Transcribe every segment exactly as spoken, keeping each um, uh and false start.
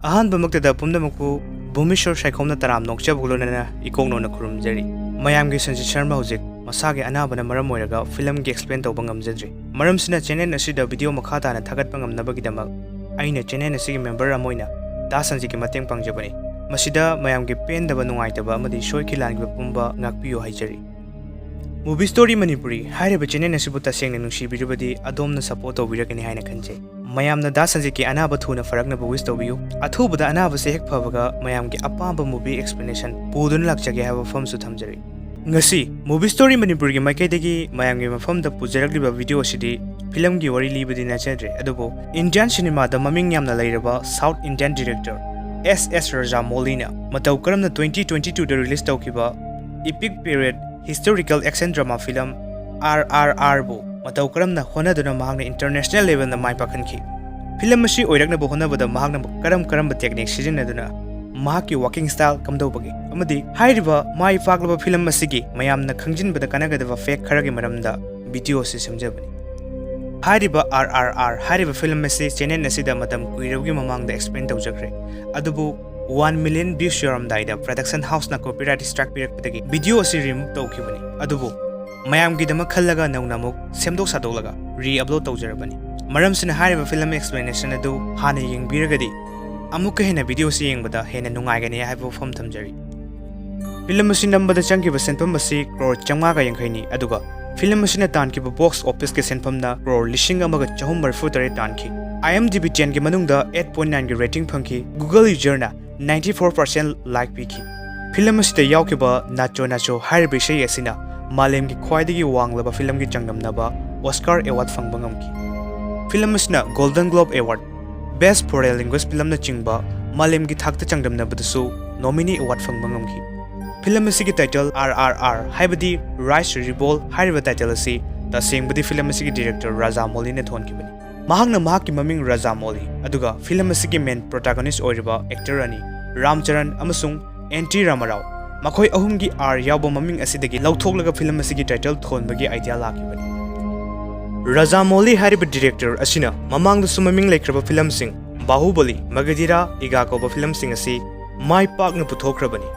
ꯑꯍꯥꯟꯕꯃꯛꯇꯗ ꯄꯨꯝꯅꯃꯛꯄꯨ ꯚꯨꯃꯤꯁꯣꯔ ꯁꯥꯏꯈꯣꯝꯅ ꯇꯔꯥꯝꯅ ꯑꯣꯛꯆꯕꯒ ꯂꯣꯏꯅꯅ ꯏꯀꯣꯛ ꯅꯧꯅ ꯈꯨꯔꯨꯝꯖꯔꯤ꯫ ꯃꯌꯥꯝꯒꯤ ꯁꯟꯖꯤꯠ ꯁꯔꯃ ꯍꯧꯖꯤꯛ ꯃꯁꯥꯒꯤ ꯑꯅꯥꯕꯅ ꯃꯔꯝ ꯑꯣꯏꯔꯒ ꯐꯤꯂꯝꯒꯤ ꯑꯦꯛꯁꯄ꯭ꯂꯦꯟ ꯇꯧꯕ ꯉꯝꯖꯗ꯭ꯔꯤ꯫ ꯃꯔꯝꯁꯤꯅ ꯆꯦꯅꯦꯜ ꯑꯁꯤꯗ ꯚꯤꯗꯤꯑꯣ ꯃꯈꯥ ꯇꯥꯅ ꯊꯥꯒꯠꯄ ꯉꯝꯅꯕꯒꯤꯗꯃꯛ ꯑꯩꯅ ꯆꯦꯅꯦꯜ ꯑꯁꯤꯒꯤ ꯃꯦꯝꯕꯔ ꯑꯃ ꯑꯣꯏꯅ ꯗꯥ ꯁꯟꯖꯤꯠꯀꯤ ꯃꯇꯦꯡ ꯄꯥꯡꯖꯕꯅꯤ꯫ ꯃꯁꯤꯗ ꯃꯌꯥꯝꯒꯤ ꯄꯦꯟꯗꯕ, ꯅꯨꯡꯉꯥꯏꯇꯕ ꯑꯃꯗꯤ ꯁꯣꯏꯈꯤ ꯂꯥꯟꯈꯤꯕ ꯄꯨꯝꯕ ꯉꯥꯛꯄꯤꯌꯨ ꯍꯥꯏꯖꯔꯤ꯫ ꯃꯨꯚꯤ ꯁ꯭ꯇꯣꯔꯤ ꯃꯅꯤꯄꯨꯔꯤ ꯍꯥꯏꯔꯤꯕ ꯆꯦꯅꯦꯜ ꯑꯁꯤꯕꯨ ꯇꯁꯦꯡꯅ ꯅꯨꯡꯁꯤꯕꯤꯔꯕꯗꯤ ꯑꯗꯣꯝꯅ ꯁꯄꯣꯔꯠ ꯇꯧꯕꯤꯔꯒꯅꯤ ꯍꯥꯏꯅ ꯈꯟꯖꯩ꯫ ꯃꯌꯥꯝꯅ ꯗꯥ ꯁꯟꯖꯤꯠꯀꯤ ꯑꯅꯥꯕ ꯊꯨꯅ ꯐꯔꯛꯅꯕ ꯋꯤꯁ ꯇꯧꯕꯤꯌꯨ꯫ ꯑꯊꯨꯕꯗ ꯑꯅꯥꯕꯁꯦ ꯍꯦꯛ ꯐꯕꯒ ꯃꯌꯥꯝꯒꯤ ꯑꯄꯥꯝꯕ ꯃꯨꯚꯤ ꯑꯦꯛꯁꯄ꯭ꯂꯦꯅꯦꯁꯟ ꯄꯨꯗꯨꯅ ꯂꯥꯛꯆꯒꯦ ꯍꯥꯏꯕ ꯋꯥꯐꯝꯁꯨ ꯊꯝꯖꯔꯤ꯫ ꯉꯁꯤ ꯃꯨꯚꯤ ꯁ꯭ꯇꯣꯔꯤ ꯃꯅꯤꯄꯨꯔꯒꯤ ꯃꯥꯏꯀꯩꯗꯒꯤ ꯃꯌꯥꯝꯒꯤ ꯃꯐꯝꯗ ꯄꯨꯖꯔꯛꯂꯤꯕ ꯚꯤꯗꯤꯑꯣ ꯑꯁꯤꯗꯤ ꯐꯤꯂꯝꯒꯤ ꯋꯥꯔꯤ ꯂꯤꯕꯗꯤ ꯅꯠꯆꯗ꯭ꯔꯦ, ꯑꯗꯨꯕꯨ ꯏꯟꯗꯤꯌꯥꯟ ꯁꯤꯅꯦꯃꯥꯗ ꯃꯃꯤꯡ ꯌꯥꯝꯅ ꯂꯩꯔꯕ south Indian director S S ꯔꯖꯥꯃꯧꯂꯤꯅ ꯃꯇꯧ ꯀꯔꯝꯅ ꯇ꯭ꯋꯦꯟꯇꯤ ꯇ꯭ꯋꯦꯟꯇꯤ ꯇꯨꯗ ꯔꯤꯂꯤꯁ ꯇꯧꯈꯤꯕ ꯏꯄꯤꯛ ꯄꯤꯔꯤꯌꯗ historical action drama film R R ꯑꯥꯔꯕꯨ ꯃꯇꯧ ꯀꯔꯝꯅ ꯍꯣꯠꯅꯗꯨꯅ ꯃꯍꯥꯛꯅ ꯏꯟꯇꯔꯅꯦꯁꯅꯦꯜ ꯂꯦꯚꯦꯜꯗ ꯃꯥꯏ ꯄꯥꯛꯍꯟꯈꯤ? ꯐꯤꯂꯝ ꯑꯁꯤ ꯑꯣꯏꯔꯛꯅꯕ ꯍꯣꯠꯅꯕꯗ ꯃꯍꯥꯛꯅ ꯀꯔꯝ ꯀꯔꯝꯕ ꯇꯦꯛꯅꯤꯛ ꯁꯤꯖꯤꯟꯅꯗꯨꯅ ꯃꯍꯥꯛꯀꯤ ꯋꯥꯀꯤꯡ ꯁ꯭ꯇꯥꯏꯜ ꯀꯝꯗꯧꯕꯒꯦ? ꯑꯃꯗꯤ ꯍꯥꯏꯔꯤꯕ ꯃꯥꯏ ꯄꯥꯛꯂꯕ ꯐꯤꯂꯝ ꯑꯁꯤꯒꯤ ꯃꯌꯥꯝꯅ ꯈꯪꯖꯤꯟꯕꯗ ꯀꯥꯟꯅꯒꯗꯕ ꯐꯦꯛ ꯈꯔꯒꯤ ꯃꯔꯝꯗ ꯚꯤꯗꯤꯑꯣ ꯑꯁꯤ ꯁꯦꯝꯖꯕꯅꯤ꯫ ꯍꯥꯏꯔꯤꯕ ꯑꯥꯔ ꯑꯥꯔ ꯑꯥꯔ ꯍꯥꯏꯔꯤꯕ ꯐꯤꯂꯝ ꯑꯁꯤ ꯆꯦꯅꯦꯜ ꯑꯁꯤꯗ ꯃꯇꯝ ꯀꯨꯏꯔꯕꯒꯤ ꯃꯃꯥꯡꯗ ꯑꯦꯛꯁꯄ꯭ꯂꯦꯟ ꯇꯧꯖꯈ꯭ꯔꯦ, ꯑꯗꯨꯕꯨ ꯋꯥꯟ ꯃꯤꯂꯤꯌꯟ ꯚ꯭ꯌꯨꯁ ꯌꯧꯔꯝꯗꯥꯏꯗ ꯄ꯭ꯔꯗꯛꯁꯟ ꯍꯥꯎꯁꯅ ꯀꯣꯄꯤꯔꯥꯏꯠ ꯁ꯭ꯇ꯭ꯔꯥꯏꯛ ꯄꯤꯔꯛꯄꯗꯒꯤ ꯚꯤꯗꯤꯑꯣ ꯑꯁꯤ ꯔꯤꯃꯨꯚ ꯇꯧꯈꯤꯕꯅꯤ꯫ ꯑꯗꯨꯕꯨ ꯃꯌꯥꯝꯒꯤꯗꯃꯛ ꯈꯜꯂꯒ ꯅꯧꯅ ꯑꯃꯨꯛ ꯁꯦꯝꯗꯣꯛ ꯁꯥꯗꯣꯛꯂꯒ ꯔꯤ ꯑꯞꯂꯣꯗ ꯇꯧꯖꯔꯕꯅꯤ꯫ ꯃꯔꯝꯁꯤꯅ ꯍꯥꯏꯔꯤꯕ ꯐꯤꯂꯝ ꯑꯦꯛꯁꯄ꯭ꯂꯦꯅꯦꯁꯟ ꯑꯗꯨ ꯍꯥꯟꯅ ꯌꯦꯡꯕꯤꯔꯒꯗꯤ ꯑꯃꯨꯛꯀ ꯍꯦꯟꯅ ꯚꯤꯗꯤꯑꯣ ꯑꯁꯤ ꯌꯦꯡꯕꯗ ꯍꯦꯟꯅ ꯅꯨꯡꯉꯥꯏꯒꯅꯤ ꯍꯥꯏꯕ ꯋꯥꯐꯝ ꯊꯝꯖꯔꯤ꯫ ꯐꯤꯂꯝ ꯑꯁꯤ ꯅꯝꯕꯗ ꯆꯪꯈꯤꯕ ꯁꯦꯟꯐꯝ ꯑꯁꯤ ꯀ꯭ꯔꯣꯔ ꯆꯥꯝꯃꯉꯥꯒ ꯌꯥꯡꯈꯩꯅꯤ, ꯑꯗꯨꯒ ꯐꯤꯂꯝ ꯑꯁꯤꯅ ꯇꯥꯟꯈꯤꯕ ꯕꯣꯛꯁ ꯑꯣꯐꯤꯁꯀꯤ ꯁꯦꯟꯐꯝꯅ ꯀ꯭ꯔꯣꯔ ꯂꯤꯁꯤꯡ ꯑꯃꯒ ꯆꯍꯨꯝ ꯃꯔꯤꯐꯨ ꯇꯔꯦꯠ ꯇꯥꯟꯈꯤ꯫ ꯑꯥꯏ ꯑꯦꯝ ꯗꯤ ꯕꯤ ꯇꯦꯟꯒꯤ ꯃꯅꯨꯡꯗ ꯑꯩꯠ ꯄꯣꯏꯟ ꯅꯥꯏꯟꯒꯤ ꯔꯦꯇꯤꯡ ꯐꯪꯈꯤ꯫ ꯒꯨꯒꯜ ꯌꯨꯖꯔꯅ ꯅꯥꯏꯟꯇꯤ ꯐꯣꯔ ꯄꯥꯔꯁꯦꯟ ꯂꯥꯏꯛ ꯄꯤꯈꯤ꯫ ꯐꯤꯂꯝ ꯑꯁꯤꯗ ꯌꯥꯎꯈꯤꯕ ꯅꯥꯆꯣ ꯅꯥꯆꯣ ꯍꯥꯏꯔꯤꯕ ꯏꯁꯩ ꯑꯁꯤꯅ ꯃꯥꯂꯦꯝꯒꯤ ꯈ꯭ꯋꯥꯏꯗꯒꯤ ꯋꯥꯡꯂꯕ ꯐꯤꯂꯝꯒꯤ ꯆꯥꯡꯗꯝꯅꯕ ꯑꯣꯁꯀꯥꯔ ꯑꯦꯋꯥꯔꯗ ꯐꯪꯕ ꯉꯝꯈꯤ꯫ ꯐꯤꯂꯝ ꯑꯁꯤꯅ golden globe award, best foreign language ꯐꯤꯂꯝꯅꯆꯤꯡꯕ ꯃꯥꯂꯦꯝꯒꯤ ꯊꯥꯛꯇ ꯆꯥꯡꯗꯝꯅꯕꯗꯁꯨ ꯅꯣꯃꯤꯅꯤ ꯑꯦꯋꯥꯔꯗ ꯐꯪꯕ ꯉꯝꯈꯤ꯫ ꯐꯤꯂꯝ ꯑꯁꯤꯒꯤ ꯇꯥꯏꯇꯜ ꯑꯥꯔ ꯑꯥꯔ ꯑꯥꯔ ꯍꯥꯏꯕꯗꯤ ꯔꯥꯏꯁ ꯔꯤꯕꯣꯜ ꯍꯥꯏꯔꯤꯕ ꯇꯥꯏꯇꯜ ꯑꯁꯤ ꯇꯁꯦꯡꯕꯗꯤ ꯐꯤꯂꯝ ꯑꯁꯤꯒꯤ ꯗꯤꯔꯦꯛꯇꯔ ꯔꯥꯖꯥ ꯃꯧꯂꯤꯅ ꯊꯣꯟꯈꯤꯕꯅꯤ꯫ ꯃꯍꯥꯛꯅ ꯃꯍꯥꯛꯀꯤ ꯃꯃꯤꯡ ꯔꯥꯖꯥ ꯃꯧꯂꯤ, ꯑꯗꯨꯒ ꯐꯤꯂꯝ ꯑꯁꯤꯒꯤ ꯃꯦꯟ ꯄ꯭ꯔꯣꯇꯥꯒꯣꯅꯤꯁ꯭ꯠ ꯑꯣꯏꯔꯤꯕ ꯑꯦꯛꯇꯔ ꯑꯅꯤ, ꯔꯥꯝ ꯆꯔꯟ ꯑꯃꯁꯨꯡ ꯑꯦꯟ ꯇꯤ ꯔꯥꯃꯥꯔꯥꯎ, ꯃꯈꯣꯏ ꯑꯍꯨꯝꯒꯤ ꯑꯥꯔ ꯌꯥꯎꯕ ꯃꯃꯤꯡ ꯑꯁꯤꯗꯒꯤ ꯂꯧꯊꯣꯛꯂꯒ ꯐꯤꯂꯝ ꯑꯁꯤꯒꯤ ꯇꯥꯏꯇꯜ ꯊꯣꯟꯕꯒꯤ ꯑꯥꯏꯗꯤꯌꯥ ꯂꯥꯛꯈꯤꯕꯅꯤ꯫ ꯔꯥꯖꯥ ꯃꯧꯂꯤ ꯍꯥꯏꯔꯤꯕ ꯗꯤꯔꯦꯛꯇꯔ ꯑꯁꯤꯅ ꯃꯃꯥꯡꯗꯁꯨ ꯃꯃꯤꯡ ꯂꯩꯈ꯭ꯔꯕ ꯐꯤꯂꯝꯁꯤꯡ ꯕꯥꯍꯨꯕꯂꯤ, ꯃꯒꯙꯤꯔꯥ, ꯏꯒꯥ ꯀꯧꯕ ꯐꯤꯂꯝꯁꯤꯡ ꯑꯁꯤ ꯃꯥꯏ ꯄꯥꯛꯅ ꯄꯨꯊꯣꯛꯈ꯭ꯔꯕꯅꯤ꯫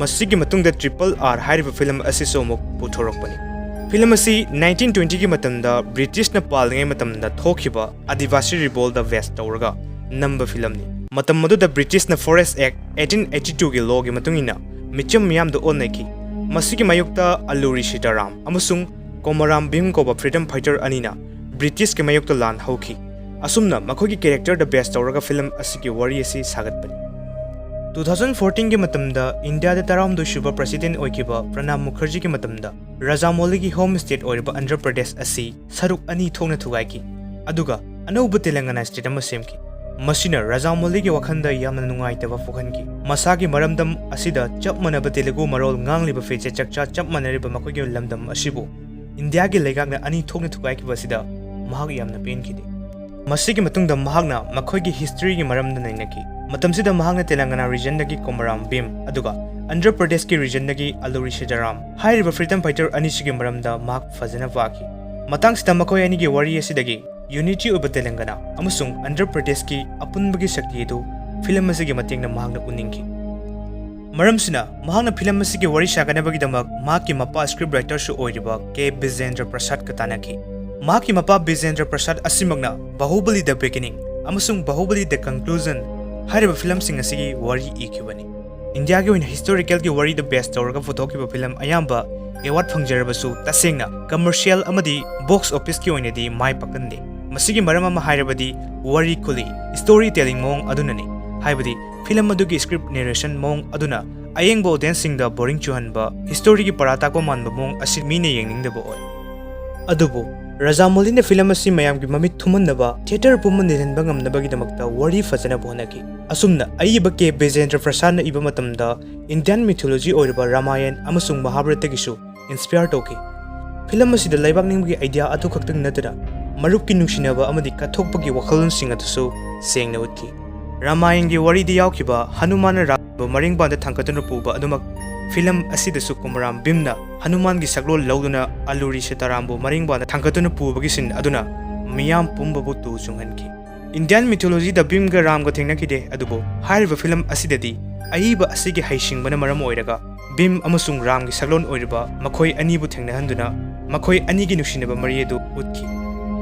ꯃꯁꯤꯒꯤ ꯃꯇꯨꯡꯗ ꯇ꯭ꯔꯤꯄꯜ ꯑꯥꯔ ꯍꯥꯏꯔꯤꯕ ꯐꯤꯂꯝ ꯑꯁꯤꯁꯨ ꯑꯃꯨꯛ ꯄꯨꯊꯣꯔꯛꯄꯅꯤ꯫ ꯐꯤꯂꯝ ꯑꯁꯤ ꯅꯥꯏꯟꯇꯤꯟ ꯇ꯭ꯋꯦꯟꯇꯤꯒꯤ ꯃꯇꯝꯗ ꯕ꯭ꯔꯤꯇꯤꯁꯅ ꯄꯥꯜꯂꯤꯉꯩ ꯃꯇꯝꯗ ꯊꯣꯛꯈꯤꯕ ꯑꯥꯗꯤꯕꯥꯁꯤ ꯔꯤꯕꯣꯜꯗ ꯕꯦꯁ ꯇꯧꯔꯒ ꯅꯝꯕ ꯐꯤꯂꯝꯅꯤ꯫ ꯃꯇꯝ ꯑꯗꯨꯗ ꯕ꯭ꯔꯤꯇꯤꯁꯅ ꯐꯣꯔꯦꯁ ꯑꯦꯛ ꯑꯩꯠꯇꯤꯟ ꯑꯩꯠꯇꯤ ꯇꯨꯒꯤ ꯂꯣꯒꯤ ꯃꯇꯨꯡ ꯏꯟꯅ ꯃꯤꯆꯝ ꯃꯤꯌꯥꯝꯗ ꯑꯣꯠꯅꯈꯤ꯫ ꯃꯁꯤꯒꯤ ꯃꯥꯌꯣꯛꯇ ꯑꯜꯂꯨꯔꯤ ꯁꯤꯇꯥꯔꯥꯝ ꯑꯃꯁꯨꯡ ꯀꯣꯃꯔꯥꯝ ꯚꯤꯝ ꯀꯧꯕ ꯐ꯭ꯔꯤꯗꯝ ꯐꯥꯏꯇꯔ ꯑꯅꯤꯅ ꯕ꯭ꯔꯤꯇꯤꯁꯀꯤ ꯃꯥꯌꯣꯛꯇ ꯂꯥꯟ ꯍꯧꯈꯤ꯫ ꯑꯁꯨꯝꯅ ꯃꯈꯣꯏꯒꯤ ꯀꯦꯔꯦꯛꯇꯔꯗ ꯕꯦꯁ ꯇꯧꯔꯒ ꯐꯤꯂꯝ ꯑꯁꯤꯒꯤ ꯋꯥꯔꯤ ꯑꯁꯤ ꯁꯥꯒꯠꯄꯅꯤ꯫ ꯇꯨ ꯊꯥꯎꯖꯟ ꯐꯣꯔꯇꯤꯟꯒꯤ ꯃꯇꯝꯗ ꯏꯟꯗꯤꯌꯥꯗ ꯇꯔꯥꯍꯨꯝꯗꯣꯏ ꯁꯨꯕ ꯄ꯭ꯔꯁꯤꯗꯦꯟ ꯑꯣꯏꯈꯤꯕ ꯄ꯭ꯔꯅꯥꯕ ꯃꯨꯈꯔꯖꯤꯒꯤ ꯃꯇꯝꯗ ꯔꯥꯖꯥꯃꯧꯂꯤꯒꯤ ꯍꯣꯝ ꯁ꯭ꯇꯦꯠ ꯑꯣꯏꯔꯤꯕ ꯑꯟꯙ꯭ꯔ ꯄ꯭ꯔꯗꯦꯁ ꯑꯁꯤ ꯁꯔꯨꯛ ꯑꯅꯤ ꯊꯣꯛꯅ ꯊꯨꯒꯥꯏꯈꯤ, ꯑꯗꯨꯒ ꯑꯅꯧꯕ ꯇꯦꯂꯪꯒꯅꯥ ꯁ꯭ꯇꯦꯠ ꯑꯃ ꯁꯦꯝꯈꯤ꯫ ꯃꯁꯤꯅ ꯔꯥꯖꯥꯃꯧꯂꯤꯒꯤ ꯋꯥꯈꯜꯗ ꯌꯥꯝꯅ ꯅꯨꯡꯉꯥꯏꯇꯕ ꯄꯣꯛꯍꯟꯈꯤ꯫ ꯃꯁꯥꯒꯤ ꯃꯔꯝꯗꯝ ꯑꯁꯤꯗ ꯆꯞ ꯃꯥꯟꯅꯕ ꯇꯦꯂꯨꯒꯨ ꯃꯔꯣꯜ ꯉꯥꯡꯂꯤꯕ ꯐꯤꯖꯦꯠ ꯆꯛꯆꯥ ꯆꯞ ꯃꯥꯟꯅꯔꯤꯕ ꯃꯈꯣꯏꯒꯤ ꯂꯝꯗꯝ ꯑꯁꯤꯕꯨ ꯏꯟꯗꯤꯌꯥꯒꯤ ꯂꯩꯉꯥꯛꯅ ꯑꯅꯤ ꯊꯣꯛꯅ ꯊꯨꯒꯥꯏꯈꯤꯕ ꯑꯁꯤꯗ ꯃꯍꯥꯛ ꯌꯥꯝꯅ ꯄꯦꯟꯈꯤꯗꯦ꯫ ꯃꯁꯤꯒꯤ ꯃꯇꯨꯡꯗ ꯃꯍꯥꯛꯅ ꯃꯈꯣꯏꯒꯤ ꯍꯤꯁꯇ꯭ꯔꯤꯒꯤ ꯃꯔꯝꯗ ꯅꯩꯅꯈꯤ꯫ ꯃꯇꯝꯁꯤꯗ ꯃꯍꯥꯛꯅ ꯇꯦꯂꯪꯒꯅꯥ ꯔꯤꯖꯟꯗꯒꯤ ꯀꯣꯃꯔꯥꯝ ꯚꯤꯝ ꯑꯗꯨꯒ ꯑꯟꯙ꯭ꯔ ꯄ꯭ꯔꯗꯦꯁꯀꯤ ꯔꯤꯖꯟꯗꯒꯤ ꯑꯜꯂꯨꯔꯤ ꯁꯤꯇꯥꯔꯥꯝ ꯍꯥꯏꯔꯤꯕ ꯐ꯭ꯔꯤꯗꯝ ꯐꯥꯏꯇꯔ ꯑꯅꯤꯁꯤꯒꯤ ꯃꯔꯝꯗ ꯃꯍꯥꯛ ꯐꯖꯅ ꯄꯥꯈꯤ꯫ ꯃꯇꯥꯡꯁꯤꯗ ꯃꯈꯣꯏ ꯑꯅꯤꯒꯤ ꯋꯥꯔꯤ ꯑꯁꯤꯗꯒꯤ ꯌꯨꯅꯤꯇꯤ ꯑꯣꯏꯕ ꯇꯦꯂꯪꯒꯅꯥ ꯑꯃꯁꯨꯡ ꯑꯟꯙ꯭ꯔ ꯄ꯭ꯔꯗꯦꯁꯀꯤ ꯑꯄꯨꯟꯕꯒꯤ ꯁꯛꯇꯤ ꯑꯗꯨ ꯐꯤꯂꯝ ꯑꯁꯤꯒꯤ ꯃꯇꯦꯡꯅ ꯃꯍꯥꯛꯅ ꯎꯠꯅꯤꯡꯈꯤ꯫ ꯃꯔꯝꯁꯤꯅ, ꯃꯍꯥꯛꯅ ꯐꯤꯂꯝ ꯑꯁꯤꯒꯤ ꯋꯥꯔꯤ ꯁꯥꯒꯠꯅꯕꯒꯤꯗꯃꯛ ꯃꯍꯥꯛꯀꯤ ꯃꯄꯥ ꯁ꯭ꯀ꯭ꯔꯤꯞ ꯔꯥꯏꯇꯔꯁꯨ ꯑꯣꯏꯔꯤꯕ ꯀꯦ ꯕꯤꯖꯦꯟꯗ꯭ꯔ ꯄ꯭ꯔꯁꯥꯗꯀ ꯇꯥꯟꯅꯈꯤ꯫ ꯃꯍꯥꯛꯀꯤ ꯃꯄꯥ ꯕꯤꯖꯦꯟꯗ꯭ꯔ ꯄ꯭ꯔꯁꯥꯗ ꯑꯁꯤꯃꯛꯅ ꯕꯥꯍꯨꯕꯂꯤ ꯗ ꯕꯤꯒꯤꯅꯤꯡ ꯑꯃꯁꯨꯡ ꯕꯥꯍꯨꯕꯂꯤ ꯗ ꯀꯟꯀ꯭ꯂꯨꯖꯟ ꯍꯥꯏꯔꯤꯕ ꯐꯤꯂꯝꯁꯤꯡ ꯑꯁꯤꯒꯤ ꯋꯥꯔꯤ ꯏꯈꯤꯕꯅꯤ꯫ ꯏꯟꯗꯤꯌꯥꯒꯤ ꯑꯣꯏꯅ ꯍꯤꯁꯇꯣꯔꯤꯀꯦꯜꯒꯤ ꯋꯥꯔꯤꯗ ꯕꯦꯁ ꯇꯧꯔꯒ ꯄꯨꯊꯣꯛꯈꯤꯕ ꯐꯤꯂꯝ ꯑꯌꯥꯝꯕ ꯑꯦꯋꯥꯔꯗ ꯐꯪꯖꯔꯕꯁꯨ, ꯇꯁꯦꯡꯅ ꯀꯃꯔꯁꯤꯌꯦꯜ ꯑꯃꯗꯤ ꯕꯣꯛꯁ ꯑꯣꯐꯤꯁꯀꯤ ꯑꯣꯏꯅꯗꯤ ꯃꯥꯏ ꯄꯥꯛꯀꯟꯗꯦ꯫ ꯃꯁꯤꯒꯤ ꯃꯔꯝ ꯑꯃ ꯍꯥꯏꯔꯕꯗꯤ ꯋꯥꯔꯤ ꯈꯨꯂꯤ, ꯁ꯭ꯇꯣꯔꯤ ꯇꯦꯂꯤꯡ ꯃꯑꯣꯡ ꯑꯗꯨꯅꯅꯤ꯫ ꯍꯥꯏꯕꯗꯤ ꯐꯤꯂꯝ ꯑꯗꯨꯒꯤ ꯁ꯭ꯀ꯭ꯔꯤꯞ ꯅꯦꯔꯦꯁꯟ ꯃꯑꯣꯡ ꯑꯗꯨꯅ ꯑꯌꯦꯡꯕ ꯑꯣꯗꯤꯌꯟꯁꯁꯤꯡꯗ ꯕꯣꯔꯤꯡ ꯆꯨꯍꯟꯕ, ꯍꯤꯁꯇꯣꯔꯤꯒꯤ ꯄꯔꯥ ꯇꯥꯛꯄ ꯃꯥꯟꯕ ꯃꯑꯣꯡ ꯑꯁꯤ ꯃꯤꯅ ꯌꯦꯡꯅꯤꯡꯗꯕ ꯑꯣꯏ꯫ ꯑꯗꯨꯕꯨ ꯔꯥꯖꯥꯃꯧꯂꯤꯅ ꯐꯤꯂꯝ ꯑꯁꯤ ꯃꯌꯥꯝꯒꯤ ꯃꯃꯤꯠ ꯊꯨꯝꯍꯟꯅꯕ, ꯊꯤꯌꯦꯇꯔ ꯄꯨꯝꯕ ꯅꯤꯜꯍꯟꯕ ꯉꯝꯅꯕꯒꯤꯗꯃꯛꯇ ꯋꯥꯔꯤ ꯐꯖꯅꯕ ꯍꯣꯠꯅꯈꯤ꯫ ꯑꯁꯨꯝꯅ ꯑꯏꯕ ꯀꯦ ꯕꯤꯖꯦꯟꯗ꯭ꯔ ꯄ꯭ꯔꯁꯥꯗꯅ ꯏꯕ ꯃꯇꯝꯗ ꯏꯟꯗꯤꯌꯥꯟ ꯃꯤꯊꯣꯂꯣꯖꯤ ꯑꯣꯏꯔꯤꯕ ꯔꯥꯃꯥꯌꯟ ꯑꯃꯁꯨꯡ ꯃꯍꯥꯚꯥꯔꯠꯇꯒꯤꯁꯨ ꯏꯟꯁꯄꯤꯌꯔ ꯇꯧꯈꯤ꯫ ꯐꯤꯂꯝ ꯑꯁꯤꯗ ꯂꯩꯕꯥꯛ ꯅꯤꯡꯕꯒꯤ ꯑꯥꯏꯗꯤꯌꯥ ꯑꯗꯨꯈꯛꯇꯪ ꯅꯠꯇꯅ ꯃꯔꯨꯞꯀꯤ ꯅꯨꯡꯁꯤꯅꯕ ꯑꯃꯗꯤ ꯀꯠꯊꯣꯛꯄꯒꯤ ꯋꯥꯈꯜꯂꯣꯟꯁꯤꯡ ꯑꯗꯨꯁꯨ ꯁꯦꯡꯅ ꯎꯠꯈꯤ꯫ ꯔꯥꯃꯥꯌꯟꯒꯤ ꯋꯥꯔꯤꯗ ꯌꯥꯎꯈꯤꯕ ꯍꯅꯨꯃꯥꯟꯅ ꯔꯥꯝꯕꯨ ꯃꯔꯤꯡꯕꯥꯟꯗ ꯊꯥꯡꯒꯠꯇꯨꯅ ꯄꯨꯕ ꯑꯗꯨꯃꯛ ꯐꯤꯂꯝ ꯑꯁꯤꯗꯁꯨ ꯀꯨꯃꯔꯥꯝ ꯚꯤꯝꯅ ꯍꯅꯨꯃꯥꯟꯒꯤ ꯁꯛꯂꯣꯟ ꯂꯧꯗꯨꯅ ꯑꯜꯂꯨꯔꯤ ꯁꯤꯇꯥꯔꯥꯝꯕꯨ ꯃꯔꯤꯡꯕꯥꯟꯗ ꯊꯥꯡꯒꯠꯇꯨꯅ ꯄꯨꯕꯒꯤ ꯁꯤꯟ ꯑꯗꯨꯅ ꯃꯤꯌꯥꯝ ꯄꯨꯝꯕꯕꯨ ꯇꯨ ꯆꯨꯡꯍꯟꯈꯤ꯫ Indian mythologyꯗ ꯚꯤꯝꯒ ꯔꯥꯝꯒ ꯊꯦꯡꯅꯈꯤꯗꯦ, ꯑꯗꯨꯕꯨ ꯍꯥꯏꯔꯤꯕ ꯐꯤꯂꯝ ꯑꯁꯤꯗꯗꯤ ꯑꯏꯕ ꯑꯁꯤꯒꯤ ꯍꯩꯁꯤꯡꯕꯅ ꯃꯔꯝ ꯑꯣꯏꯔꯒ ꯚꯤꯝ ꯑꯃꯁꯨꯡ ꯔꯥꯝꯒꯤ ꯁꯛꯂꯣꯟ ꯑꯣꯏꯔꯤꯕ ꯃꯈꯣꯏ ꯑꯅꯤꯕꯨ ꯊꯦꯡꯅꯍꯟꯗꯨꯅ ꯃꯈꯣꯏ ꯑꯅꯤꯒꯤ ꯅꯨꯡꯁꯤꯅꯕ ꯃꯔꯤ ꯑꯗꯨ ꯎꯠꯈꯤ꯫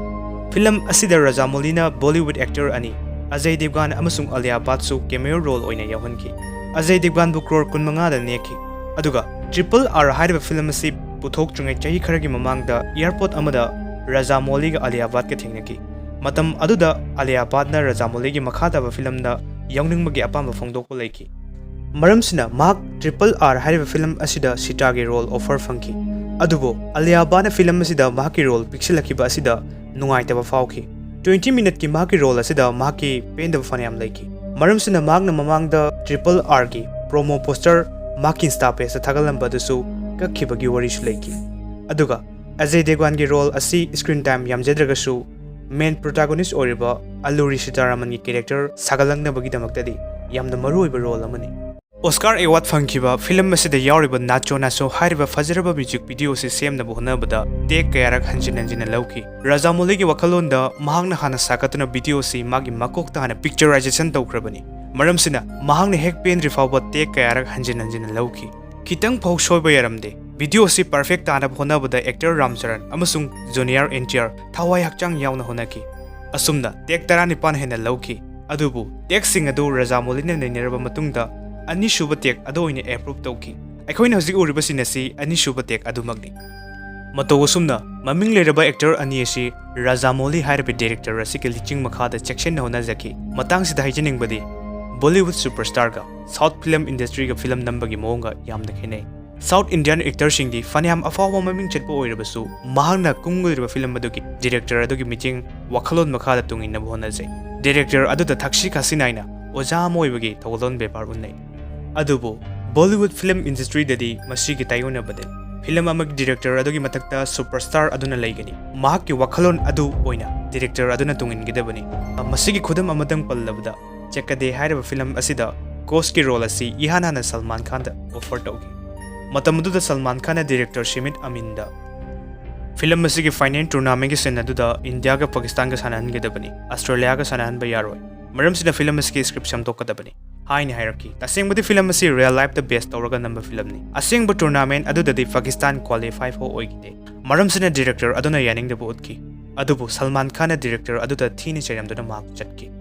ꯐꯤꯂꯝ ꯑꯁꯤꯗ ꯔꯥꯖꯥꯃꯧꯂꯤꯅ Bollywood actor ꯑꯅꯤ ꯑꯖꯌ ꯗꯦꯕꯒꯥꯟ ꯑꯃꯁꯨꯡ ꯑꯂꯤꯌꯥ ꯚꯥꯠꯁꯨ cameo role ꯑꯣꯏꯅ ꯌꯥꯎꯍꯟꯈꯤ꯫ ꯑꯖꯌ ꯗꯦꯕꯒꯥꯟꯕꯨ ꯀ꯭ꯔꯣꯔ ꯀꯨꯟꯃꯉꯥꯗ ꯅꯦꯛꯈꯤ꯫ ꯑꯗꯨꯒ Triple R ꯍꯥꯏꯔꯤꯕ ꯐꯤꯂꯝ ꯑꯁꯤ ꯄꯨꯊꯣꯛꯇ꯭ꯔꯤꯉꯩ ꯆꯍꯤ ꯈꯔꯒꯤ ꯃꯃꯥꯡꯗ airport ꯑꯃꯗ ꯔꯥꯖꯥꯃꯧꯂꯤꯒ ꯑꯂꯤꯌꯥ ꯚꯥꯠꯀ ꯊꯦꯡꯅꯈꯤ꯫ ꯃꯇꯝ ꯑꯗꯨꯗ ꯑꯂꯤꯌꯥ ꯚꯥꯠꯅ ꯔꯥꯖꯥꯃꯧꯂꯤꯒꯤ ꯃꯈꯥ ꯇꯥꯕ ꯐꯤꯂꯝꯗ ꯌꯥꯎꯅꯤꯡꯕꯒꯤ ꯑꯄꯥꯝꯕ ꯐꯣꯡꯗꯣꯛꯄ ꯂꯩꯈꯤ꯫ ꯃꯔꯝꯁꯤꯅ ꯃꯍꯥꯛ Triple R ꯍꯥꯏꯔꯤꯕ ꯐꯤꯂꯝ ꯑꯁꯤꯗ ꯁꯤꯇꯥꯒꯤ role offer ꯐꯪꯈꯤ꯫ ꯑꯗꯨꯕꯨ ꯑꯂꯤꯌꯥ ꯚꯥꯠꯅ ꯐꯤꯂꯝ ꯑꯁꯤꯗ ꯃꯍꯥꯛꯀꯤ role ꯄꯤꯛꯁꯤꯜꯂꯛꯈꯤꯕ ꯑꯁꯤꯗ ꯅꯨꯡꯉꯥꯏꯇꯕ ꯐꯥꯎꯈꯤ꯫ Twenty minuteꯀꯤ ꯃꯍꯥꯛꯀꯤ role ꯑꯁꯤꯗ ꯃꯍꯥꯛꯀꯤ ꯄꯦꯟꯗꯕ ꯐꯅꯌꯥꯝ ꯂꯩꯈꯤ꯫ ꯃꯔꯝꯁꯤꯅ ꯃꯍꯥꯛꯅ ꯃꯃꯥꯡꯗ Triple Rꯒꯤ promo poster ꯃꯍꯥꯛꯀꯤ Insta pageꯇ ꯊꯥꯒꯠꯂꯝꯕ ꯑꯗꯨꯁꯨ ꯀꯛꯈꯤꯕꯒꯤ ꯋꯥꯔꯤꯁꯨ ꯂꯩꯈꯤ꯫ ꯑꯗꯨꯒ ꯑꯖꯌ ꯗꯦꯕꯒꯥꯟꯒꯤ role ꯑꯁꯤ screen time ꯌꯥꯝꯖꯗ꯭ꯔꯒꯁꯨ main protagonist ꯑꯣꯏꯔꯤꯕ ꯑꯜꯂꯨꯔꯤ ꯁꯤꯇꯥꯔꯥꯃꯟꯒꯤ character ꯁꯥꯒꯠꯂꯛꯅꯕꯒꯤꯗꯃꯛꯇꯗꯤ ꯌꯥꯝꯅ ꯃꯔꯨꯑꯣꯏꯕ role ꯑꯃꯅꯤ꯫ Oscar award ꯐꯪꯈꯤꯕ ꯐꯤꯂꯝ ꯑꯁꯤꯗ ꯌꯥꯎꯔꯤꯕ ꯅꯥꯆꯣ ꯅꯥꯆꯣ ꯍꯥꯏꯔꯤꯕ ꯐꯖꯔꯕ music video ꯑꯁꯤ ꯁꯦꯝꯅꯕ ꯍꯣꯠꯅꯕꯗ take ꯀꯌꯥꯔꯛ ꯍꯟꯖꯤꯟ ꯍꯟꯖꯤꯟꯅ ꯂꯧꯈꯤ꯫ ꯔꯥꯖꯥꯃꯧꯂꯤꯒꯤ ꯋꯥꯈꯜꯂꯣꯟꯗ ꯃꯍꯥꯛꯅ ꯍꯥꯟꯅ ꯁꯥꯒꯠꯇꯨꯅ video ꯑꯁꯤ ꯃꯥꯒꯤ ꯃꯀꯣꯛꯇ ꯍꯥꯟꯅ picturization ꯇꯧꯈ꯭ꯔꯕꯅꯤ꯫ ꯃꯔꯝꯁꯤꯅ ꯃꯍꯥꯛꯅ ꯍꯦꯛ ꯄꯦꯟꯗ꯭ꯔꯤ ꯐꯥꯎꯕ take ꯀꯌꯥꯔꯛ ꯍꯟꯖꯤꯟ ꯍꯟꯖꯤꯟꯅ ꯂꯧꯈꯤ꯫ ꯈꯤꯇꯪ ꯐꯥꯎ ꯁꯣꯏꯕ ꯌꯥꯔꯝꯗꯦ꯫ Video ꯑꯁꯤ perfect ꯇꯥꯅꯕ ꯍꯣꯠꯅꯕꯗ actor ꯔꯥꯝ ꯆꯔꯟ ꯑꯃꯁꯨꯡ junior N T R ꯊꯋꯥꯏ ꯍꯛꯆꯥꯡ ꯌꯥꯎꯅ ꯍꯣꯠꯅꯈꯤ꯫ ꯑꯁꯨꯝꯅ take ꯇꯔꯥꯅꯤꯄꯥꯟ ꯍꯦꯟꯅ ꯂꯧꯈꯤ꯫ ꯑꯗꯨꯕꯨ takeꯁꯤꯡ ꯑꯗꯨ ꯔꯥꯖꯥꯃꯧꯂꯤꯅ ꯅꯩꯅꯔꯕ ꯃꯇꯨꯡꯗ ꯑꯅꯤꯁꯨꯕ take ꯑꯗꯨ ꯑꯣꯏꯅ approve ꯇꯧꯈꯤ꯫ ꯑꯩꯈꯣꯏꯅ ꯍꯧꯖꯤꯛ ꯎꯔꯤꯕꯁꯤꯡ ꯑꯁꯤ ꯑꯅꯤꯁꯨꯕ take ꯑꯗꯨꯃꯛꯅꯤ꯫ ꯃꯇꯧ ꯑꯁꯨꯝꯅ ꯃꯃꯤꯡ ꯂꯩꯔꯕ actor ꯑꯅꯤ ꯑꯁꯤ ꯔꯥꯖꯥꯃꯧꯂꯤ ꯍꯥꯏꯔꯤꯕ director ꯑꯁꯤꯒꯤ ꯂꯤꯆꯤꯡ ꯃꯈꯥꯗ ꯆꯦꯛꯁꯤꯟꯅ ꯍꯣꯠꯅꯖꯈꯤ꯫ ꯃꯇꯥꯡꯁꯤꯗ ꯍꯥꯏꯖꯅꯤꯡꯕꯗꯤ Bollywood superstarꯒ South film industryꯒ ꯐꯤꯂꯝ ꯅꯝꯕꯒꯤ ꯃꯑꯣꯡꯒ ꯌꯥꯝꯅ ꯈꯦꯠꯅꯩ꯫ South Indian actorꯁꯤꯡꯗꯤ ꯐꯅꯌꯥꯝ ꯑꯐꯥꯎꯕ ꯃꯃꯤꯡ ꯆꯠꯄ ꯑꯣꯏꯔꯕꯁꯨ ꯃꯍꯥꯛꯅ ꯀꯨꯝꯒꯗꯧꯔꯤꯕ ꯐꯤꯂꯝ ꯑꯗꯨꯒꯤ director ꯑꯗꯨꯒꯤ ꯃꯤꯠꯌꯦꯡ ꯋꯥꯈꯜꯂꯣꯟ ꯃꯈꯥꯗ ꯇꯨꯡꯏꯟꯅꯕ ꯍꯣꯠꯅꯖꯩ꯫ Director ꯑꯗꯨꯗ ꯊꯛꯁꯤ ꯈꯥꯁꯤ ꯅꯥꯏꯅ ꯑꯣꯖꯥ ꯑꯃ ꯑꯣꯏꯕꯒꯤ ꯊꯧꯒꯜꯂꯣꯟ ꯕꯦꯄꯥꯔ ꯎꯠꯅꯩ꯫ ꯑꯗꯨꯕꯨ Bollywood film industryꯗꯗꯤ ꯃꯁꯤꯒꯤ ꯇꯥꯏꯑꯣꯟꯅꯕꯗ ꯐꯤꯂꯝ ꯑꯃꯒꯤ director ꯑꯗꯨꯒꯤ ꯃꯊꯛꯇ superstar ꯑꯗꯨꯅ ꯂꯩꯒꯅꯤ꯫ ꯃꯍꯥꯛꯀꯤ ꯋꯥꯈꯜꯂꯣꯟ ꯑꯗꯨ ꯑꯣꯏꯅ director ꯑꯗꯨꯅ ꯇꯨꯡꯏꯟꯒꯗꯕꯅꯤ꯫ ꯃꯁꯤꯒꯤ ꯈꯨꯗꯝ ꯑꯃꯇꯪ ꯄꯜꯂꯕꯗ ꯆꯛꯀꯗꯦ ꯍꯥꯏꯔꯤꯕ ꯐꯤꯂꯝ ꯑꯁꯤꯗ ꯀꯣꯆꯀꯤ role ꯑꯁꯤ ꯏꯍꯥꯟ ꯍꯥꯟꯅ ꯁꯜꯃꯥꯟ ꯈꯥꯟꯗ offer ꯇꯧꯈꯤ꯫ ꯃꯇꯝ ꯑꯗꯨꯗ ꯁꯜꯃꯥꯟ ꯈꯥꯟꯅ director ꯁꯤꯃꯤꯠ ꯑꯃꯤꯟꯗ ꯐꯤꯂꯝ ꯑꯁꯤꯒꯤ ꯐꯥꯏꯅꯦꯜ ꯇꯣꯔꯅꯥꯃꯦꯟꯒꯤ ꯁꯤꯟ ꯑꯗꯨꯗ ꯏꯟꯗꯤꯌꯥꯒ ꯄꯥꯀꯤꯁꯇꯥꯟꯒ ꯁꯥꯟꯅꯍꯟꯒꯗꯕꯅꯤ, ꯑꯁꯇ꯭ꯔꯦꯂꯤꯌꯥꯒ ꯁꯥꯟꯅꯍꯟꯕ ꯌꯥꯔꯣꯏ꯫ ꯃꯔꯝꯁꯤꯅ ꯐꯤꯂꯝ ꯑꯁꯤꯒꯤ ꯁ꯭ꯀ꯭ꯔꯤꯞ ꯁꯦꯝꯗꯣꯛꯀꯗꯕꯅꯤ ꯍꯥꯏꯅ ꯍꯥꯏꯔꯛꯈꯤ꯫ ꯇꯁꯦꯡꯕꯗꯤ ꯐꯤꯂꯝ ꯑꯁꯤ ꯔꯤꯌꯦꯜ ꯂꯥꯏꯐꯇ ꯕꯦꯁ ꯇꯧꯔꯒ ꯅꯝꯕ ꯐꯤꯂꯝꯅꯤ꯫ ꯑꯁꯦꯡꯕ ꯇꯣꯔꯅꯥꯃꯦꯟ ꯑꯗꯨꯗꯗꯤ ꯄꯥꯀꯤꯁꯇꯥꯟ ꯀ꯭ꯋꯥꯂꯤꯐꯥꯏ ꯐꯥꯎ ꯑꯣꯏꯈꯤꯗꯦ꯫ ꯃꯔꯝꯁꯤꯅ ꯗꯤꯔꯦꯛꯇꯔ ꯑꯗꯨꯅ ꯌꯥꯅꯤꯡꯗꯕ ꯎꯠꯈꯤ꯫ ꯑꯗꯨꯕꯨ ꯁꯜꯃꯥꯟ ꯈꯥꯟꯅ ꯗꯤꯔꯦꯛꯇꯔ ꯑꯗꯨꯗ ꯊꯤꯅ ꯆꯩꯔꯝꯗꯨꯅ ꯃꯍꯥꯛ ꯆꯠꯈꯤ꯫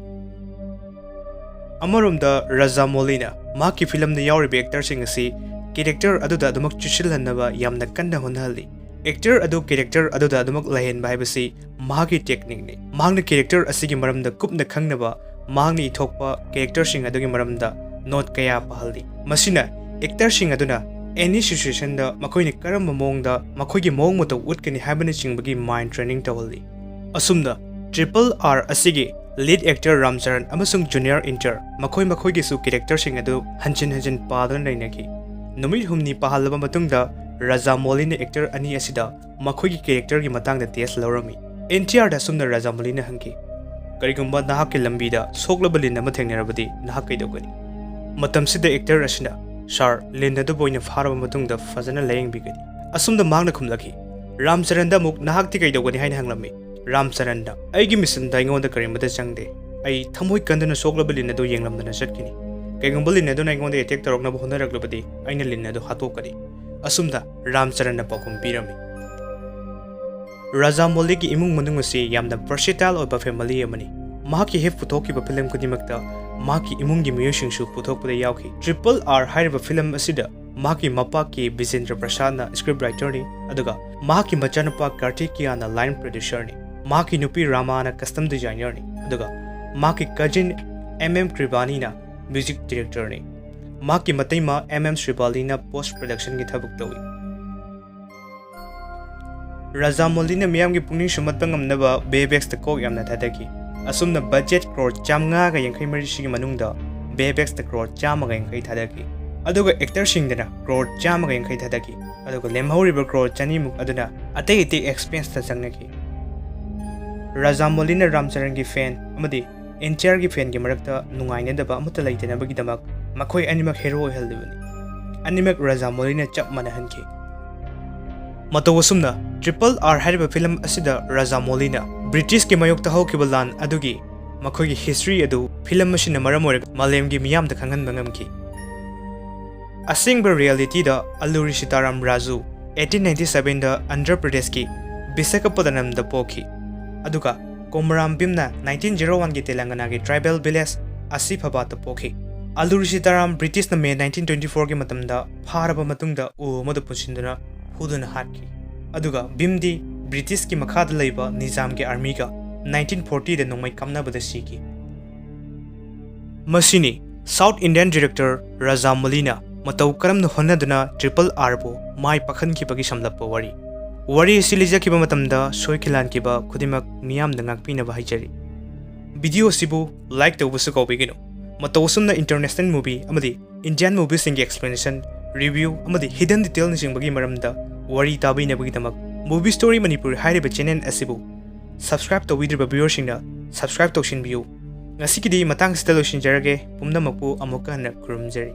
ꯑꯃꯔꯣꯝꯗ ꯔꯖꯥꯃꯧꯂꯤꯅ ꯃꯍꯥꯛꯀꯤ ꯐꯤꯂꯝꯗ ꯌꯥꯎꯔꯤꯕ ꯑꯦꯛꯇꯔꯁꯤꯡ ꯑꯁꯤ ꯀꯦꯔꯦꯛꯇꯔ ꯑꯗꯨꯗ ꯑꯗꯨꯃꯛ ꯆꯨꯁꯤꯜꯍꯟꯅꯕ ꯌꯥꯝꯅ ꯀꯟꯅ ꯍꯣꯠꯅꯍꯜꯂꯤ꯫ ꯑꯦꯛꯇꯔ ꯑꯗꯨ ꯀꯦꯔꯦꯛꯇꯔ ꯑꯗꯨꯗ ꯑꯗꯨꯃꯛ ꯂꯩꯍꯟꯕ ꯍꯥꯏꯕꯁꯤ ꯃꯍꯥꯛꯀꯤ ꯇꯦꯛꯅꯤꯛꯅꯤ꯫ ꯃꯍꯥꯛꯅ ꯀꯦꯔꯦꯛꯇꯔ ꯑꯁꯤꯒꯤ ꯃꯔꯝꯗ ꯀꯨꯞꯅ ꯈꯪꯅꯕ ꯃꯍꯥꯛꯅ ꯏꯊꯣꯛꯄ ꯀꯦꯔꯦꯛꯇꯔꯁꯤꯡ ꯑꯗꯨꯒꯤ ꯃꯔꯝꯗ ꯅꯣꯠ ꯀꯌꯥ ꯄꯥꯍꯜꯂꯤ꯫ ꯃꯁꯤꯅ ꯑꯦꯛꯇꯔꯁꯤꯡ ꯑꯗꯨꯅ ꯑꯦꯅꯤ ꯁꯤꯆꯨꯋꯦꯁꯟꯗ ꯃꯈꯣꯏꯅ ꯀꯔꯝꯕ ꯃꯑꯣꯡꯗ ꯃꯈꯣꯏꯒꯤ ꯃꯑꯣꯡ ꯃꯇꯧ ꯎꯠꯀꯅꯤ ꯍꯥꯏꯕꯅꯆꯤꯡꯕꯒꯤ ꯃꯥꯏꯟ ꯇ꯭ꯔꯦꯅꯤꯡ ꯇꯧꯍꯜꯂꯤ꯫ ꯑꯁꯨꯝꯅ ꯇ꯭ꯔꯤꯄꯜ ꯑꯥꯔ ꯑꯁꯤꯒꯤ ꯂꯤꯗ ꯑꯦꯛꯇꯔ ꯔꯥꯝ ꯆꯔꯟ ꯑꯃꯁꯨꯡ ꯖꯨꯅꯤꯌꯔ ꯏꯟꯇꯔ ꯃꯈꯣꯏ ꯃꯈꯣꯏꯒꯤꯁꯨ ꯀꯦꯔꯦꯛꯇꯔꯁꯤꯡ ꯑꯗꯨ ꯍꯟꯖꯤꯟ ꯍꯟꯖꯤꯟ ꯄꯥꯗꯨꯅ ꯅꯩꯅꯈꯤ꯫ ꯅꯨꯃꯤꯠ ꯍꯨꯝꯅꯤ ꯄꯥꯍꯜꯂꯕ ꯃꯇꯨꯡꯗ ꯔꯖꯥꯃꯧꯂꯤꯅ ꯑꯦꯛꯇꯔ ꯑꯅꯤ ꯑꯁꯤꯗ ꯃꯈꯣꯏꯒꯤ ꯀꯦꯔꯦꯛꯇꯔꯒꯤ ꯃꯇꯥꯡꯗ ꯇꯦꯁ ꯂꯧꯔꯝꯃꯤ꯫ ꯑꯦꯟ ꯇꯤ ꯑꯥꯔꯗ ꯑꯁꯨꯝꯅ ꯔꯖꯥꯃꯧꯂꯤꯅ ꯍꯪꯈꯤ, "ꯀꯔꯤꯒꯨꯝꯕ ꯅꯍꯥꯛꯀꯤ ꯂꯝꯕꯤꯗ ꯁꯣꯛꯂꯕ ꯂꯤꯟ ꯑꯃ ꯊꯦꯡꯅꯔꯕꯗꯤ ꯅꯍꯥꯛ ꯀꯩꯗꯧꯒꯅꯤ?" ꯃꯇꯝꯁꯤꯗ ꯑꯦꯛꯇꯔ ꯑꯁꯤꯅ, "ꯁꯥꯔ, ꯂꯤꯟ ꯑꯗꯨꯕꯨ ꯑꯩꯅ ꯐꯥꯔꯕ ꯃꯇꯨꯡꯗ ꯐꯖꯅ ꯂꯥꯌꯦꯡꯕꯤꯒꯅꯤ"꯫ ꯑꯁꯨꯝꯅ ꯃꯍꯥꯛꯅ ꯈꯨꯝꯂꯛꯈꯤ꯫ ꯔꯥꯝ ꯆꯔꯟꯗ ꯑꯃꯨꯛ, "ꯅꯍꯥꯛꯇꯤ ꯀꯩꯗꯧꯒꯅꯤ?" ꯍꯥꯏꯅ ꯍꯪꯂꯝꯃꯤ꯫ ꯔꯥꯝ ꯆꯔꯟꯅ, "ꯑꯩꯒꯤ ꯃꯤꯁꯟꯗ ꯑꯩꯉꯣꯟꯗ ꯀꯔꯤꯃꯠꯇ ꯆꯪꯗꯦ꯫ ꯑꯩ ꯊꯃꯣꯏ ꯀꯟꯗꯨꯅ ꯁꯣꯛꯂꯕ ꯂꯤꯟ ꯑꯗꯨ ꯌꯦꯡꯂꯝꯗꯅ ꯆꯠꯈꯤꯅꯤ꯫ ꯀꯩꯒꯨꯝꯕ ꯂꯤꯟ ꯑꯗꯨꯅ ꯑꯩꯉꯣꯟꯗ ꯑꯦꯇꯦꯛ ꯇꯧꯔꯛꯅꯕ ꯍꯣꯠꯅꯔꯛꯂꯕꯗꯤ ꯑꯩꯅ ꯂꯤꯟ ꯑꯗꯨ ꯍꯥꯠꯇꯣꯛꯀꯅꯤ"꯫ ꯑꯁꯨꯝꯅ ꯔꯥꯝ ꯆꯔꯟꯅ ꯄꯥꯎꯈꯨꯝ ꯄꯤꯔꯝꯃꯤ꯫ ꯔꯖꯥꯃꯧꯂꯤꯒꯤ ꯏꯃꯨꯡ ꯃꯅꯨꯡ ꯑꯁꯤ ꯌꯥꯝꯅ ꯚꯔꯁꯦꯇꯥꯏꯜ ꯑꯣꯏꯕ ꯐꯦꯃꯤꯂꯤ ꯑꯃꯅꯤ꯫ ꯃꯍꯥꯛꯀꯤ ꯍꯦꯛ ꯄꯨꯊꯣꯛꯈꯤꯕ ꯐꯤꯂꯝ ꯈꯨꯗꯤꯡꯃꯛꯇ ꯃꯍꯥꯛꯀꯤ ꯏꯃꯨꯡꯒꯤ ꯃꯤꯑꯣꯏꯁꯤꯡꯁꯨ ꯄꯨꯊꯣꯛꯄꯗ ꯌꯥꯎꯈꯤ꯫ ꯇ꯭ꯔꯤꯄꯜ ꯑꯥꯔ ꯍꯥꯏꯔꯤꯕ ꯐꯤꯂꯝ ꯑꯁꯤꯗ ꯃꯍꯥꯛꯀꯤ ꯃꯄꯥ ꯀꯦ ꯕꯤꯖꯦꯟꯗ꯭ꯔ ꯄ꯭ꯔꯁꯥꯗꯅ ꯁ꯭ꯀ꯭ꯔꯤꯞ ꯔꯥꯏꯇꯔꯅꯤ, ꯑꯗꯨꯒ ꯃꯍꯥꯛꯀꯤ ꯃꯆꯥꯅꯨꯄꯥ ꯀꯥꯔꯇꯤꯀꯤꯌꯥꯅ ꯂꯥꯏꯟ ꯄ꯭ꯔꯣꯗ꯭ꯌꯨꯁꯔꯅꯤ꯫ ꯃꯍꯥꯛꯀꯤ ꯅꯨꯄꯤ ꯔꯥꯃꯥꯅ ꯀꯁꯇꯝ ꯗꯤꯖꯥꯏꯅꯔꯅꯤ, ꯑꯗꯨꯒ ꯃꯍꯥꯛꯀꯤ ꯀꯖꯤꯟ ꯑꯦꯝ ꯑꯦꯝ ꯀ꯭ꯔꯤꯕꯥꯅꯤꯅ ꯃ꯭ꯌꯨꯖꯤꯛ ꯗꯤꯔꯦꯛꯇꯔꯅꯤ꯫ ꯃꯍꯥꯛꯀꯤ ꯃꯇꯩꯃ ꯑꯦꯝ ꯑꯦꯝ ꯁ꯭ꯔꯤꯕꯥꯂꯤꯅ ꯄꯣꯁ ꯄ꯭ꯔꯗꯛꯁꯟꯒꯤ ꯊꯕꯛ ꯇꯧꯏ꯫ ꯔꯖꯥꯃꯧꯂꯤꯅ ꯃꯤꯌꯥꯝꯒꯤ ꯄꯨꯛꯅꯤꯡ ꯁꯨꯝꯍꯠꯄ ꯉꯝꯅꯕ ꯚꯤ ꯑꯦꯐ ꯑꯦꯛꯁꯇ ꯀꯣꯛ ꯌꯥꯝꯅ ꯊꯥꯗꯈꯤ꯫ ꯑꯁꯨꯝꯅ ꯕꯖꯦꯠ ꯀ꯭ꯔꯣꯔ ꯆꯥꯝꯃꯉꯥꯒ ꯌꯥꯡꯈꯩ ꯃꯔꯤꯁꯤꯒꯤ ꯃꯅꯨꯡꯗ ꯚꯤ ꯑꯦꯐ ꯑꯦꯛꯁꯇ ꯀ꯭ꯔꯣꯔ ꯆꯥꯝꯃꯒ ꯌꯥꯡꯈꯩ ꯊꯥꯗꯈꯤ꯫ ꯑꯗꯨꯒ ꯑꯦꯛꯇꯔꯁꯤꯡꯗꯅ ꯀ꯭ꯔꯣꯔ ꯆꯥꯝꯃꯒ ꯌꯥꯡꯈꯩ ꯊꯥꯗꯈꯤ꯫ ꯑꯗꯨꯒ ꯂꯦꯝꯍꯧꯔꯤꯕ ꯀ꯭ꯔꯣꯔ ꯆꯅꯤꯃꯨꯛ ꯑꯗꯨꯅ ꯑꯇꯩ ꯑꯇꯩ ꯑꯦꯛꯁꯄꯦꯟꯁꯇ ꯆꯪꯅꯈꯤ꯫ ꯔꯖꯥꯃꯧꯂꯤꯅ ꯔꯥꯝ ꯆꯔꯟꯒꯤ ꯐꯦꯟ ꯑꯃꯗꯤ ꯑꯦꯟ ꯇꯤ ꯑꯥꯔꯒꯤ ꯐꯦꯟꯒꯤ ꯃꯔꯛꯇ ꯅꯨꯡꯉꯥꯏꯅꯗꯕ ꯑꯃꯠꯇ ꯂꯩꯇꯅꯕꯒꯤꯗꯃꯛ ꯃꯈꯣꯏ ꯑꯅꯤꯃꯛ ꯍꯦꯔꯣ ꯑꯣꯏꯍꯜꯂꯤꯕꯅꯤ꯫ ꯑꯅꯤꯃꯛ ꯔꯖꯥꯃꯧꯂꯤꯅ ꯆꯞ ꯃꯥꯟꯅꯍꯟꯈꯤ꯫ ꯃꯇꯧ ꯑꯁꯨꯝꯅ ꯇ꯭ꯔꯤꯄꯜ ꯑꯥꯔ ꯍꯥꯏꯔꯤꯕ ꯐꯤꯂꯝ ꯑꯁꯤꯗ ꯔꯥꯖꯥꯃꯧꯂꯤꯅ ꯕ꯭ꯔꯤꯇꯤꯁꯀꯤ ꯃꯥꯌꯣꯛꯇ ꯍꯧꯈꯤꯕ ꯂꯥꯟ ꯑꯗꯨꯒꯤ ꯃꯈꯣꯏꯒꯤ ꯍꯤꯁꯇ꯭ꯔꯤ ꯑꯗꯨ ꯐꯤꯂꯝ ꯑꯁꯤꯅ ꯃꯔꯝ ꯑꯣꯏꯔꯒ ꯃꯥꯂꯦꯝꯒꯤ ꯃꯤꯌꯥꯝꯗ ꯈꯪꯍꯟꯕ ꯉꯝꯈꯤ꯫ ꯑꯁꯦꯡꯕ ꯔꯤꯌꯦꯂꯤꯇꯤꯗ ꯑꯜꯂꯨꯔꯤ ꯁꯤꯇꯥꯔꯥꯝ ꯔꯥꯖꯨ eighteen ninety sevenꯗ ꯑꯟꯙ꯭ꯔ ꯄ꯭ꯔꯗꯦꯁꯀꯤ ꯕꯤꯁꯥꯈꯥꯄꯠꯇꯅꯝꯗ ꯄꯣꯛꯈꯤ, ꯑꯗꯨꯒ Komaram ꯚꯤꯝꯅ nineteen zero oneꯒꯤ ꯇꯦꯂꯪꯒꯅꯥꯒꯤ tribal village ꯑꯁꯤꯐꯥꯕꯥꯗꯇ ꯄꯣꯛꯈꯤ꯫ ꯑꯜꯂꯨꯔꯤ ꯁꯤꯇꯥꯔꯥꯝ ꯕ꯭ꯔꯤꯇꯤꯁꯅ ꯃꯦ nineteen twenty fourꯒꯤ ꯃꯇꯝꯗ ꯐꯥꯔꯕ ꯃꯇꯨꯡꯗ ꯎ ꯑꯃꯗ ꯄꯨꯟꯁꯤꯟꯗꯨꯅ ꯐꯨꯗꯨꯅ ꯍꯥꯠꯈꯤ, ꯑꯗꯨꯒ ꯚꯤꯝꯗꯤ ꯕ꯭ꯔꯤꯇꯤꯁꯀꯤ ꯃꯈꯥꯗ ꯂꯩꯕ ꯅꯤꯖꯥꯝꯒꯤ ꯑꯥꯔꯃꯤꯒ nineteen fortyꯗ ꯅꯣꯡꯃꯩ ꯀꯥꯞꯅꯕꯗ ꯁꯤꯈꯤ꯫ ꯃꯁꯤꯅꯤ ꯁꯥꯎꯠ ꯏꯟꯗꯤꯌꯟ ꯗꯤꯔꯦꯛꯇꯔ ꯔꯥꯖꯥꯃꯧꯂꯤꯅ ꯃꯇꯧ ꯀꯔꯝꯅ ꯍꯣꯠꯅꯗꯨꯅ ꯇ꯭ꯔꯤꯄꯜ ꯑꯥꯔꯕꯨ ꯃꯥꯏ ꯄꯥꯛꯍꯟꯈꯤꯕꯒꯤ ꯁꯝꯂꯞꯄ ꯋꯥꯔꯤ꯫ ꯋꯥꯔꯤ ꯑꯁꯤ ꯂꯤꯖꯈꯤꯕ ꯃꯇꯝꯗ ꯁꯣꯏꯈꯤꯂꯥꯟꯈꯤꯕ ꯈꯨꯗꯤꯡꯃꯛ ꯃꯤꯌꯥꯝꯗ ꯉꯥꯛꯄꯤꯅꯕ ꯍꯥꯏꯖꯔꯤ꯫ ꯚꯤꯗꯤꯑꯣ ꯑꯁꯤꯕꯨ ꯂꯥꯏꯛ ꯇꯧꯕꯁꯨ ꯀꯥꯎꯕꯤꯒꯅꯨ꯫ ꯃꯇꯧ ꯑꯁꯨꯝꯅ ꯏꯟꯇꯔꯅꯦꯁꯅꯦꯜ ꯃꯨꯚꯤ ꯑꯃꯗꯤ ꯏꯟꯗꯤꯌꯟ ꯃꯨꯚꯤꯁꯤꯡꯒꯤ ꯑꯦꯛꯁꯄ꯭ꯂꯦꯅꯦꯁꯟ, ꯔꯤꯚ꯭ꯌꯨ ꯑꯃꯗꯤ ꯍꯤꯗꯟ ꯗꯤꯇꯦꯜꯅꯆꯤꯡꯕꯒꯤ ꯃꯔꯝꯗ ꯋꯥꯔꯤ ꯇꯥꯕꯤꯅꯕꯒꯤꯗꯃꯛ ꯃꯨꯚꯤ ꯁ꯭ꯇꯣꯔꯤ ꯃꯅꯤꯄꯨꯔ ꯍꯥꯏꯔꯤꯕ ꯆꯦꯅꯦꯜ ꯑꯁꯤꯕꯨ ꯁꯕꯁꯀ꯭ꯔꯥꯏꯕ ꯇꯧꯕꯤꯗ꯭ꯔꯤꯕ ꯚ꯭ꯌꯨꯋꯔꯁꯤꯡꯅ ꯁꯕꯁꯀ꯭ꯔꯥꯏꯕ ꯇꯧꯁꯤꯟꯕꯤꯌꯨ꯫ ꯉꯁꯤꯒꯤꯗꯤ ꯃꯇꯥꯡꯁꯤꯗ ꯂꯣꯏꯁꯤꯟꯖꯔꯒꯦ꯫ ꯄꯨꯝꯅꯃꯛꯄꯨ ꯑꯃꯨꯛꯀ ꯍꯟꯅ ꯈꯨꯔꯨꯝꯖꯔꯤ꯫